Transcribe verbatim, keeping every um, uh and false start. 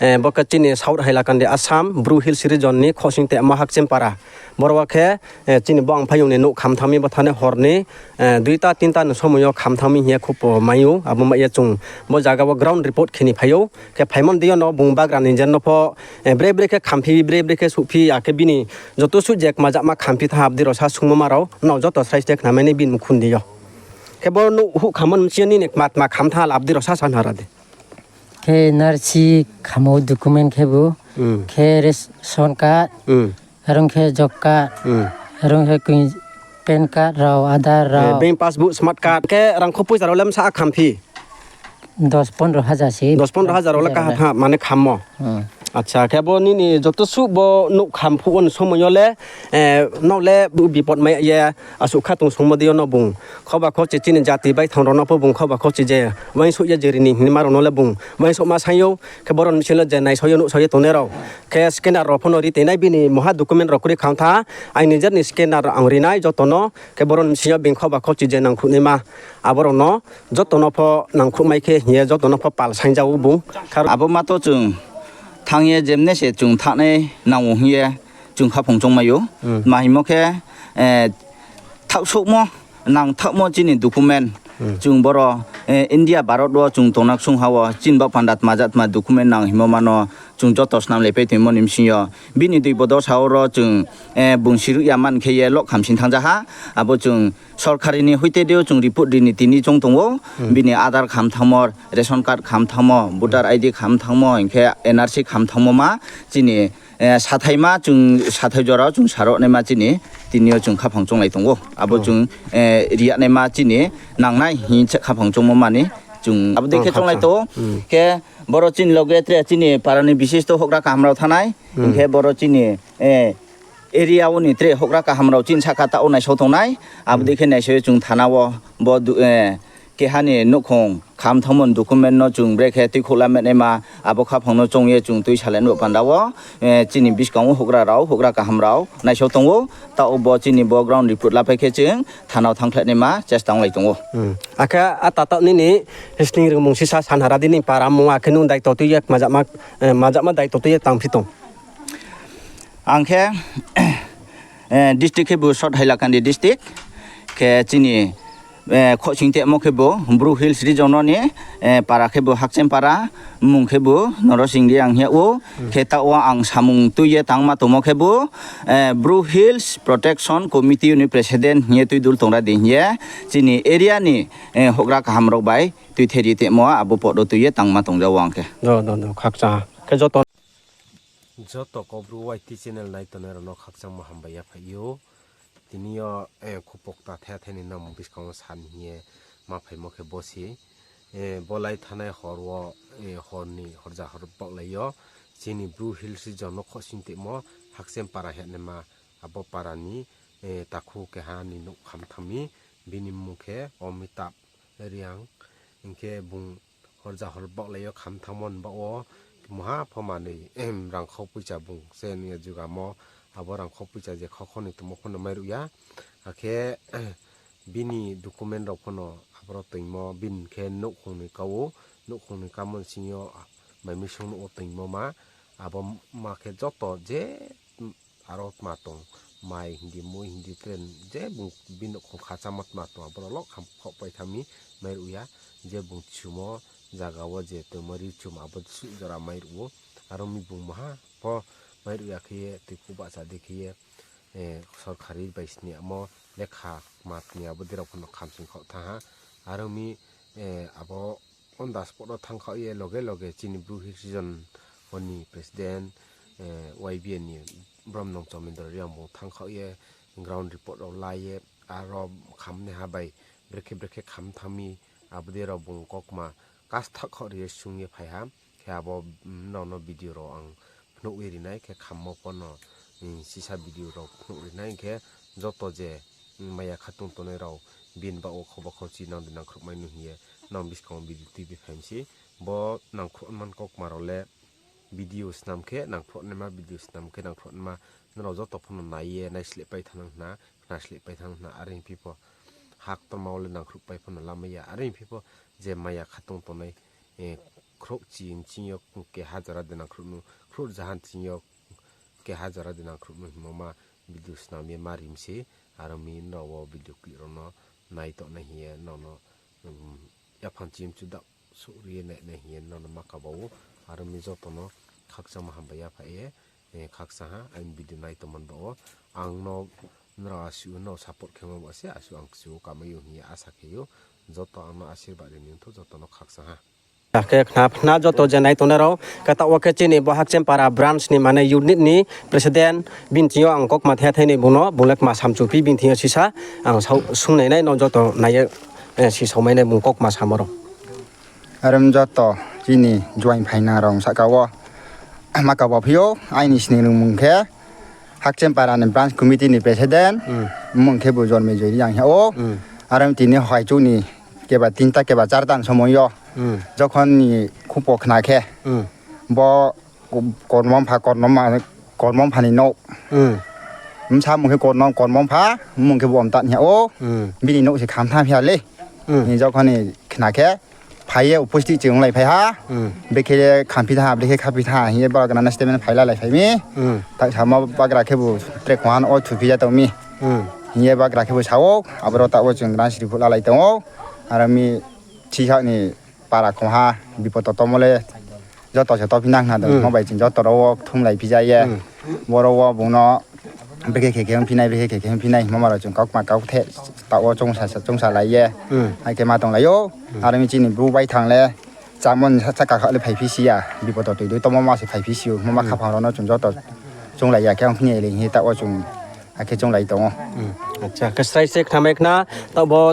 Eh, bo khe chini South Hailakandi Assam, Bru Hills region ni Khosing Temo Hakchempara. Boro wo khe, eh, chini bo ang phaiyong ni nouh khamthang mi bo thani hor ni, eh, duita tinta ni somoi yo khamthang mi hing ye khupo mai ou, abo mai ye chung bo zaga wo ground report khe ni phai ou. Khe phaimo ni deing yo no bung bagra ni jen no pho, eh, bre bre khe khamphi, bre bre khe suhphi, akhe bini joto suh je kmajama khamphi tha abdi rao sa sungmo ma rao, nrao joto srai srai khnamai ni bini mkhu ni deing yo. Khe bo nouh huh khamo ni bsing yo nini kma tma kham tha abdi rao sa sa nara di. Khe N R C khamo document khebu, Hmm. khe ration card, Hmm. arong khe job card, Hmm. arong khe koi pan card rao, Aadhaar Eh, rao. bank passbook, smart card. Khe rangkho poicha rao le msa khamphi? Dos pondro hajar se. Dos pondro hajar rao le kaha tha mane khammo. Hmm. Acha, khe bo nini joto suh bo nouh kham phuh wo ni somoi yo le, eh, nrao le bu bipot mai ye, asuh kha tong sungmo deing yo no bung. Khoba khochi chini jati baithang rao no pho bung khoba khochi je, uaingsouh ye je ri ni hingma rao no le bung uaingsouhma saing ou, khe boro ni bsing yo je naisao ye nuhsao ye tongnai rao. Khe scanner rao pho no ri tei nai bini moha document rao kroi kham tha, aini jer ni scanner ang ri nai joto no, khe boro ni bsing yo bini khoba khochi je nangkhruh naima, abo rao no joto no pho nangkhruh mai khe hing ye joto no pho pal saing ja ou bung. Abo ma to chung thanng ye jemne se chung thanng nai nang ou hing ye chung khaphang choung mai ou. Hmm. Ma hingmo khe, eh, thaohsouhmo, nang thaohmo chini document. Hmm. Chung boro, eh, India, Bharat wo chung tongna ksung ha wo, chini baoh panda tma ja tma document nang hingmo ma no chung joto snam le pai tongmo ni bsing yo. Bini dui bodo sa wo ro chung, eh, bung siruh ya man khe ye loh khamsing thanng ja ha. Abo chung sorkari ni hoite dei yo chung report ri ni tini choung tong ou. Hmm. Bini Aadhaar kham thanngmo, ration card kham thanngmo, voter I D kham thanngmo, hing khe N R C kham thanngmo ma chini, eh, sathaima chung, sathai jora wo chung saroh naima chini, tini yo chung khaphang chounglai tong ou. Abo chung, eh, ri ya naima chini nangnai hing se khaphang choungmo mani chung abo dei khe chounglai tong ou. Hmm. Khe boro chini loge tre chini para ni bishisto houhgra kaham rao thanng nai. Hmm. Hing khe boro chini, eh, area wo ni tre houhgra kaham rao chini sahka taoh wo naisao tongnai. Abo dei khe naisao ye chung thana wo bo du-, eh, keha ni nouhkhong kham thanngmo ni document no chung brekhe tuikhouh la manaima, abo khaphang no choung ye chung tui salai nuh panda wo, eh, chini buskang wo houhgra rao, houhgra kaham rao naisao tong ou, taoh bo chini bo ground report laphai khe chung thana wo thanngkhlai naima chesta onglai tong ou. Hmm. Akhe a tata nini sning rungmung sisa sanhara di ni para mung akhe nung daito tui ye kmajama, eh, majama daito tui ye tangphi tong. Ang khe, eh, district khebu South Hailakandi district, khe chini, eh, Khosing Temo khebu Bru Hills region no ni, eh, para khebu Hakchempara, mung khebu Norosing Reang hing yag ou, khe taoh wo ang samung tui ye tangma tongmo khebu, eh, Bru Hills Protection Committee ni president hing ye tui dul tongra di hing ye, chini area ni, eh, houhgra kaham rao bai tuitheri temo abo pod wo tui ye tangma tongja ou ang khe. Do, do, do, khakchang. Khe joto Joto Kaubru Y T channel nai tongnai rao no khakchangmo hambai ya phai ou. Tini yo, eh, khupokta the the ni nang buskang wo san hing ye ma phaimo khe bo se, eh, bo lai thanai hor wo, eh, hor ni horja hor baohlai yo chini Bru Hills region no Khosing Temo Hakchempara hingnaima abo para ni, eh, takhu keha ni nouh kham thanng mi, bini mmung khe Amitabh Reang, hing khe bung horja hor baohlai yo kham thanngmo ni baoh wo, mungha pho manoi, rangkhau poicha bung se ni jugamo, abo rangkhau poicha je khokho ni tongmo pho no mairuh ya. Akhe, bini document rao pho no aboro toingmo, bini khe nouhkhong ni ka ou, nouhkhong ni kamo ni sing yo, mai misung nouh wo toingmo ma, abo ma khe joto je, aro tma tong, mai hing di, mui hing di, tre je bung bini nouhkhong khachamo tma tong, aboro lo kham khohpai thanng mi mairuh ya, je bung chumo zaga wo je tongmo ri chum abo suh jora mairuh ou, aro mi bung maha pho mairuh ya khe ye, tuikhouh bahcha di khe ye, eh, sorkari bai sni yamo lekha kma tni abo dei rao pho no khamsing khaoh thanng ha, aro mi, eh, abo on the spot wo thanngkhaoh ye loge loge chini Bru Hills Region wo ni president, eh, Y B A ni Bromnang Chomendra Reang bung thanngkhaoh ye ground report rao la ye aro khamnaiha bai brekhe brekhe kham thanng mi abo dei rao bung kaukma kasthaoh khaoh ri ye sung ye phai ha. Khe abo, mm, nrao no video rao ang phnuh ye ri nai, khe khammo pho no, mm, sisa video rao phnuh ri nai, hing khe joto je, mm, maya khatung tongnai rao bini baoh wo khoba khochi nang di nangkhruh mai nu hing ye nang buskang wo video tuibi phai mi se. Bo nangkhruh man kaukma rao le video snam khe nangkhruh naima, video snam khe nangkhruh naima, nrao joto pho no nai ye naislehpai thanng nang hna, khnaslehpai thanng nang hna, are hing phi pho haktorma wo le nangkhruhpai pho no lamai ya, are hing phi pho je maya khatung tongnai, eh, Khrouhchi nching yo keha jora de nang khrouh nu, khrouh zaha nching yo keha jora de nang khrouh nu hingmo ma video snam ye ma ri mi se, aro mi nrao wo video clip rao no nai tongnai hing ye nrao no, yaphang chimchu dak souh ri ye nai nai hing ye nrao no ma kaba ou, aro mi joto no khakchangma hambai yaphaih ye, khakchang ha, aini video nai tongmo ni baoh wo. Ang no nrao asuh nrao support khe ma ba se asuh ang kchu kamai ou hing ye asa khe ou. Joto ang no asirbad ri ni ongthou, joto no khakchang ha. Khe khna, khna joto je nai tongnai rao, khe taoh wo khe chini bo Hakchenpara branch ni mane unit ni president, bini thing yo ang kaukma thai thai ni bung no, bung le kma samchu phi bini thing yo sisa, ang sao sungnai nai no joto nai ye, si sao mai nai bung kaukma samo rao. Are mi joto chini joaing phainang rao sahka wo ma kaba phi ou, aini sning rungmung khe Hakchenpara ni branch committee ni president, mmung khebu Jorme Joy Reang hing ou. Are mi tini hoichouh ni keba tinta keba charta ni somoi yo, jokhon ni khupo khna khe, bo Kormongpha, Kormongpha ni nouh, bsa mung khe Kormongpha, mmung khebu Omtat hing ou. Bini nouh se khamtha phi ha le. Ni jokhon ni khna khe, phai ye uposthit chung onglaiphai ha. Brekhe ye khamphi tha, brekhe khamphi tha hing ye bagra no statement phai lalaiphai mi. Taoh samo bagra khebu tre khongha no o thuphi ya tong mi hing ye bagra khebu sa ou, aboro taoh wo chung rang siri phuh lalai tong ou. Aro mi chisa ni para khongha bipodo tomo le joto se tophi nang khna de, mo bai chung joto rao wo kthumlai phi ja ye. Boro wo bung no brekhe khe khe ongphi nai, brekhe khe khe ongphi nai hingmo ma rao chung kaukma kaukthe taoh wo choungsa, choungsa lai ye. Akhe ma tonglai ou. Aro mi chini Bru baithang le chámo ni sahka kha le phaiphi si ya, bipodo toi dui tomo ma se phaiphi si ou, hingmo ma khaphang rao no chung joto chounglai ya khe ongphi nai le hing ye taoh wo chung akhe chounglai tong ou. Khe srai se khnamai khna, taoh bo